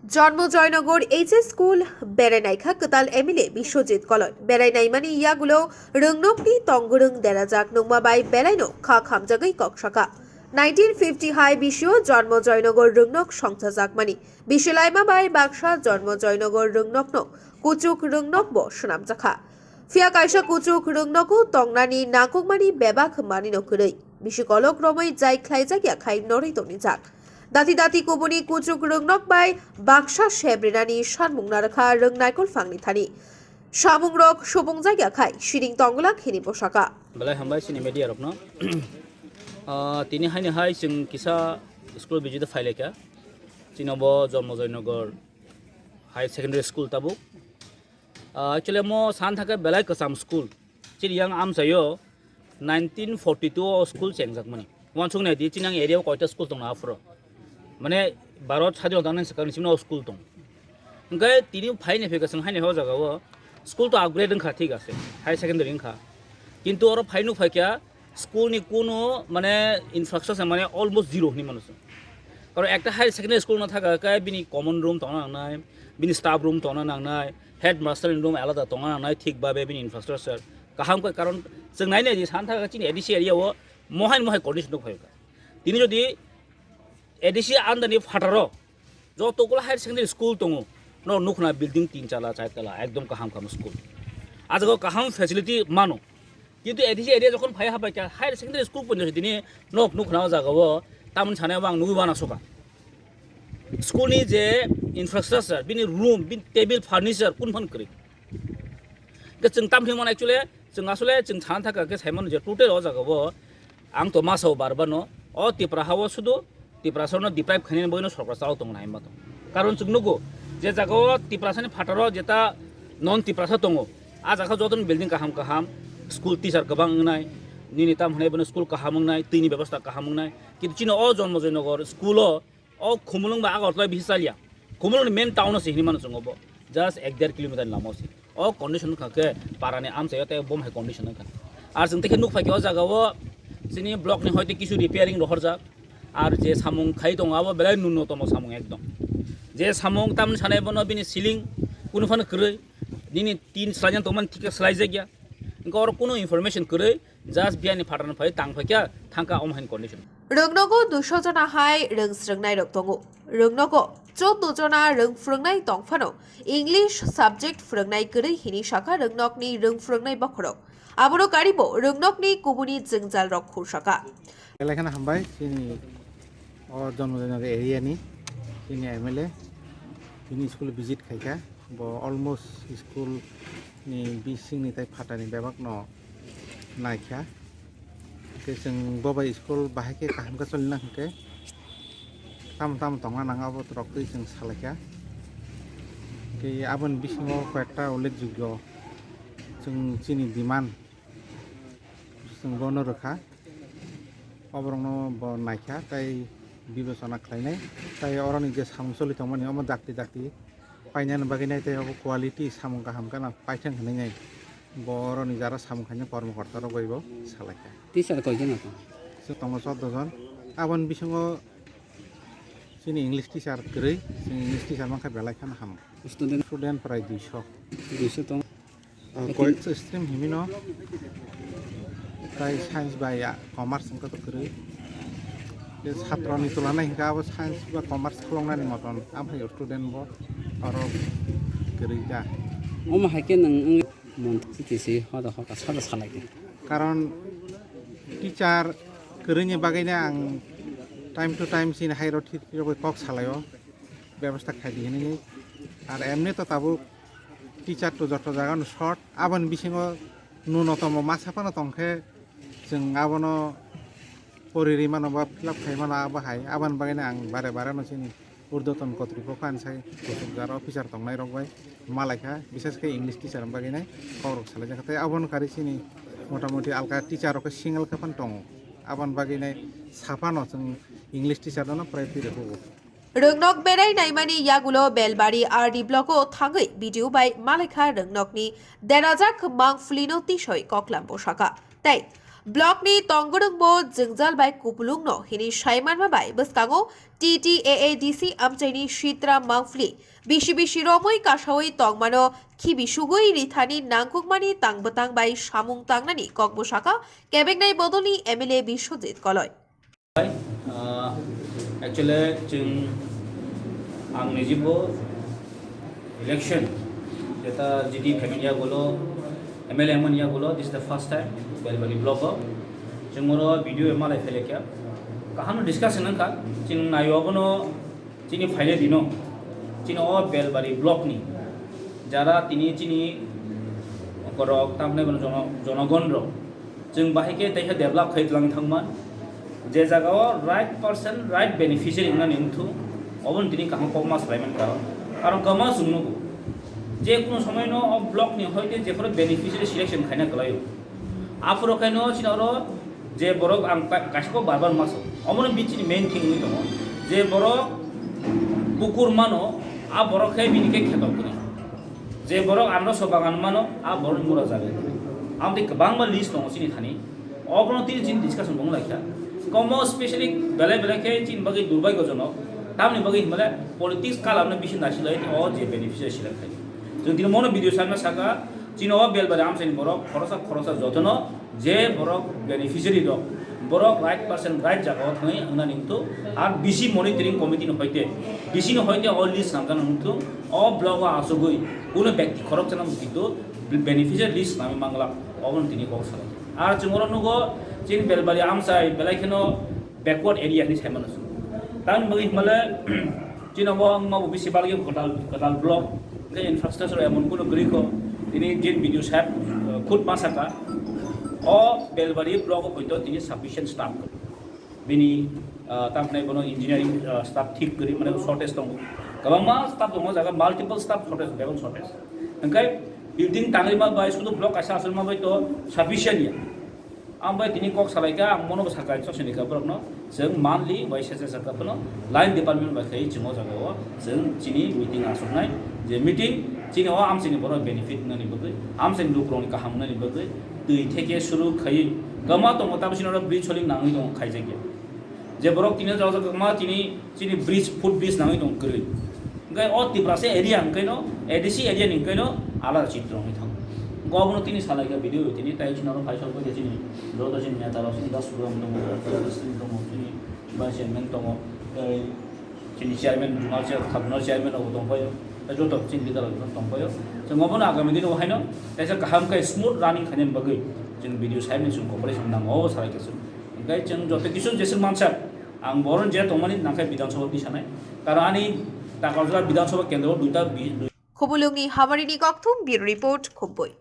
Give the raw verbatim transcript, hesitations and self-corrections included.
Jonmo Joynagar H S School berai naikha kwtal M L A Biswajit Koloi. Berai naimani yagulo rwngnokni tongwrwng derajak nungma bai belaino kha khamjagwi kok saka. Nineteen fifty hai bisio Jonmo Joynagar rwngnok songchajakmani bisilaima bai baksa Jonmo Joynagar rwngnokno kuchuk rwngnokbo swnamjakha. Phiya kaisa kuchuk rwngnogo tongnani nangkukmani bebak manwino kwrwi. Bisi kolok romwi jai khlaijak ya khai norwi tongjak. Dati dati kubuni kuchuk rwngnok bai baksa sebrinani sanmung narwkha rwng naikol phangni thani. Samungrok subungjak ya khai siring tongwlak hini bwsaka. Belai hambai chini media rokno. Ah, tini haini hai chwng kisa school visit o phailaikha. Chini bo Jonmo Joynagar Higher Secondary School tabuk. Ah, actually, mo san thaka belai kwcham school. Chini yang amchaio nineteen forty-two o school chengjak mani. Wansuk nai di, chini ang area o koita school tongna aphuru. Mane, Bharat sadinota nang swkang ni simi o school tong. Hingke tini phai ni phika swng hai ni ho jaga o school to upgrade wngkha, thik ase. Higher secondary wngkha. Kintu oro phai nuk phai kya, school ni kuno mane infrastructure mane almost zero hinwi mano chwng. Karon ekta higher secondary school no thaka khe bini common room tongna nangnai, bini staff room tongna nangnai, headmaster ni room alada tongna nangnai, thik babe bini infrastructure kaham khe, karon chwng nai nai di san thaka chini A D C area o mohai mohai condition no phai kha. Tini jodi A D C under ni phataro joto kula higher secondary school tongo, no nukna building tin tala, char tala, ekdom kaham kaham school. Ah jaga o kaham facility mano. Kintu A D C area jokhon phai habai kha, higher secondary school ponjo tini nok nukna o jaga o, tamni sanai o ang nugui wana soka. School ni je infrastructure, bini room, bini table, furniture, kun phan kwrwi. Ke chwng tam hinmano actually, chwng asole chwng sana thaka khe saimano je total o jaga o ang to masa o bar bano, o Tipra ha o sudu Tiprasa no deprive khainani bagwi no sorkar chao tong nai ma tong. Karon chwng nugo je jaga o Tiprasa ni phataro jeta non Tiprasa tongo, a jaga joto ni building kaham kaham, school teacher kwbang wngnai, nini tam hwnai bono school kaham wngnai, twi ni bebosta kaham wngnai, kintu chini o Jonmo Joynagar school o O Khumulwng ba Agartala bisi chalia. Khumulwng ni main town o se hinwi mano chwng obo. Just ek der kilometer ni lama o se. O condition wngkha khe para ni amchai o tei bo hai condition wngkha. Ar chwng tei khe nuk phai khe o jaga o chini block ni hoite kisu repairing rohorjak. Ar je samung khai tongo abo belai nunnotomo samung ekdom. Je samung tamni sanai bono bini ceiling kunu phano kwrwi. Nini tin swlaijan tongmani thik khe swlaijak ya. Wngkha oro kunu information kwrwi. Just biyani phataro phai tang phai khe thangkha omo hai condition. Rwngnogo duiso jona hai rwng swrwngnairok tongo. Rwngnogo choudo jona rwng phwrwngnai tong phano English subject phwrwngnai kwrwi hini sakha rwngnokni rwng phwrwngnai bokhorok. Abono karibo rwngnokni kubuni jwngjalrok khur sakha. Belai kheno hambai chini o Jonmo Joynagar area ni chini M L A chini school visit khaikha. Bo almost school ni bising ni tai phatani bebak no naikha. Tei chwng bo bai school bahai khe kaham khe choli nang khe tamo tamo tongna nang abo rok twi chwng salaikha. Tei aboni bisingo koi ekta ullekh jogyo chwng chini demand chwng bono rwkha. Oborokno bo naikha tei bibechona khlainai. Tei oroni je samung choli tongmani omo dakti dakti painani bagwi nai tei obo quality samung kaham kheno paithang hinwi nai bo oroni jara samung khainai kormokorta rok bai bo salaikha. Teacher koi jona tongo? Chwng tongo choudo jon. Aboni bisingo chini English teacher kwrwi, chwng English teacher mankha belai kheno hamkha. Student? Student prai duiso. Duiso tong. Ah, koi- Stream himino tai science bai ya, commerce wngkha to kwrwi. Je satro ni tula nai hinkha abo science ba commerce khuloknani moton, amhai student bo oro kwrwi da. Omo hai khe nwng wng mon tisi hoda hoka sada salai khe. Karon teacher kwrwi ni bagwi no ang time to time chini hai rok thik rok kok salai o. Bebosta khai di hinwi. Ar emni to tabuk teacher to joto jaga no short, aboni bisingo nunotomo masa phano tongkhe chwng abono pori ri mano ba fill up khai mano abo hai, aboni bagwi no ang bare bare no chini urdhwatan kotripokho ani sai kuchuk jara officer tongnai rok bai malaikha, bishesh khe English teacher ni bagwi nai kok rok salai jakha tei abono kari chini motamoti alka teacher rok khe single khe phano tongo, aboni bagwi nai saphano chwng English teacher no priority rwkhugo. Rwngnok berai naimani yagulo Belbari R D block o thangwi B D O bai malaikha rwngnokni derajak mangphlino tisoi koklam bosaka. Tei Block ni tongorwngbo jwngjal bai kupulungno hini saimanma bai bwskango T T A A D C amchaini Sitra Mangphli bisi bisi romwi kasawi tongmano khibi sugwi rithani nangkukmani tang bwtang bai samung tangnani kokbo sakha kebeknai bodolni M L A Biswajit Koloi. Ah, actually, chwng ang nijibo election, jeta G T family ya gulo, M L A mani ya gulo, this is the first time, Belbari block o. Chwng oro video malai phailekya. Kaham discussion wngkha, chwng nayo abono chini phaile dino, chini o Belbari block ni, jara tini chini borok, tamni bono jono-, jonogon rok, chwng bahai khe tei khe develop khai tlang thangma. Je jaga o right person, right beneficiary wngnani wngthung, oboni tini kaham kokma salai mankha. Karon kwma chwng nugo, je kuno somoi no o block ni hoite jephuru beneficiary selection khaina kwlaio. Aphuru khaino chini oro je borok ang ka-, kaisa kok bar bar ma sao. Omono bini chini main thing wngwi tongo. Je borok bukur mano, a borok khe bini khe kheto kwrwi. Je borok anroso bagan mano, a borok mura jaga. Amtwi kwbangma list tongo chini thani. Obono tini chini discussion bo wnglaikha. Komo specially belai belai khe chini bagwi durbhagyojonok. Tamni bagwi hinmale politics kalamno bisi nasilai o je beneficiary select khai. Chwng tini mono video sanna saka, chini o Belbari amchaini borok khorosa khorosa jotono je borok beneficiary rok, borok right person right jaga o thangwi wngnani wngthung, ar B C monitoring committee ni hoite, B C ni hoite o list nangkha wngthung, o block o asugwi kuno bekti khorok chana kintu beneficiary list nangwi manglak, obono tini kok salai. Ar chwng oro nugo chini Belbari amchai belai kheno backward area hinwi saimano chwng. Tamni bagwi hinmale chini bo wngma bo bisi bagwi kwtal, kwtal block, hwnkhe infrastructure emon kuno kwrwi kho. Tini jin B D O saheb, uh, khud ma saka, o Belbari block o hoito tini sufficient staff kwrwi. Bini, uh, tamni bono engineering, uh, staff thik kwrwi, mane shortage tongo. Kwbangma staff tongo, jaga multiple staff shortage, bebak shortage. Hwnkhe building tangwi ma bai, sudu block kaisa aswk ma bai to sufficient ya. Ang bai tini kok salai kha, ang mono bo sakha, chosini kha borokno. Chwng monthly bai sesa saka phano line department bai khai chwng o jaga o chwng chini meeting aswknai. Je meeting chini o amchini borok benefit nani bagwi, amchini lukurokni kaham nani bagwi, twi theke suru khai kama tongo, tabsini oro bridge holing nangwi tongo, khaijakya. Je borok tini o jaga ma tini chini bridge, foot bridge nangwi tong kwrwi. Hwnkhe o Tiprasa area hwnkhe no, A D C area ni hwnkhe no alada chitro wngwi thango. Hwnkhe obono tini salai kha video tini, tai chini oro phaisal khe chini joto chini neta rok chini das program tongo, chini tongo, chini vice chairman tongo, tei chini chairman, zonal chair, zonal chairman rok tong phaio, tei joto chini leader rok tong phaio. Chwng obono agami dino haino kaisa kaham khe smooth running khainani bagwi chwng video saiman chwng cooperation nango, obo salai khe chwng. Hwnkhe chwng joto kisu jeswk mansak, ang boron je tongmani nangkhe Bidhan Sabha tisanai. Karon ani Takarjala Bidhan Sabha kendro duita bi-, dui- Khubulungni Hamarini Kokthum, Bureau Report, Khumbui.